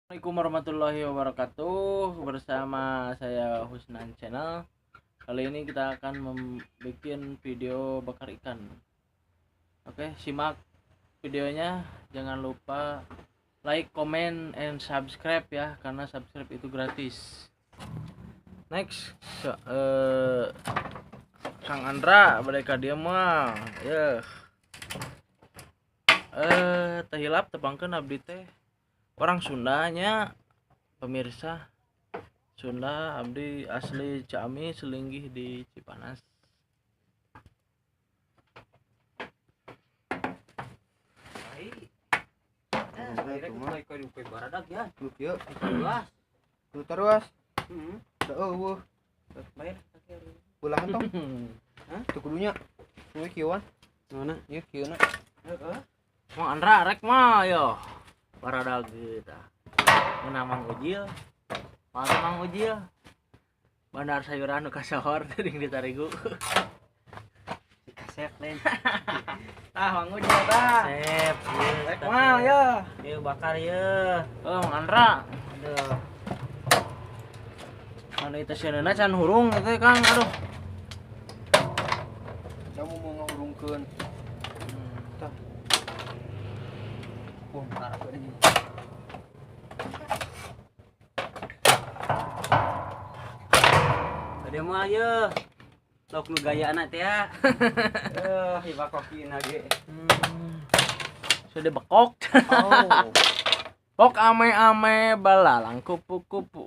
Assalamualaikum warahmatullahi wabarakatuh. Bersama saya Husnan Channel. Kali ini kita akan membuat video bakar ikan. Oke, simak videonya. Jangan lupa like, comment, and subscribe ya, karena subscribe itu gratis. Next, Kang Andra, mereka dia mah, ya. Teu hilap tepangkeun abdi teh orang Sundanya, pemirsa. Sunda abdi, asli Ciamis, linggih di Cipanas. Terus eueuh ulangan tong. Hah? Teu kudunya. Kudu kieuan. Mana? Ieu kieuna. Heeh. Mang Andra rek mah yo. Baradag tah. Ngeunah Mang Ujil. Mang Mang Ujil. Bandar sayuran nu kasohor teuing ditarigu. Si kasep lain. Tah Mang Ujil tah. Kasep. Rek mah yo. Ieu bakar ieu. Oh, Mang Andra. Aduh. Mana itu sieunna can hurung itu Kang, aduh. Kamu mau ngahurungkeun. Tah. Wah, parah ini. Tadi mah ieu. Lauk nu gayana teh ya. Eh, iba kopi ge. Sudah bekok. Oh. Bok ame-ame balalang kupu-kupu.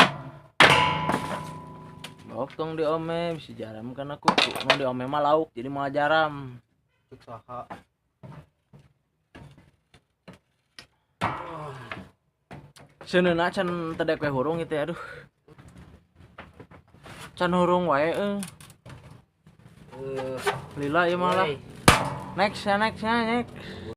Bok tong diome bisa jaram karena kupu. Nu diome mah lauk jadi mah jaram. Cek saha. Seuneuna can teu we hurung itu aduh. Can hurung wae euy. Lila ieu mah lah. Next ya, next ya, next.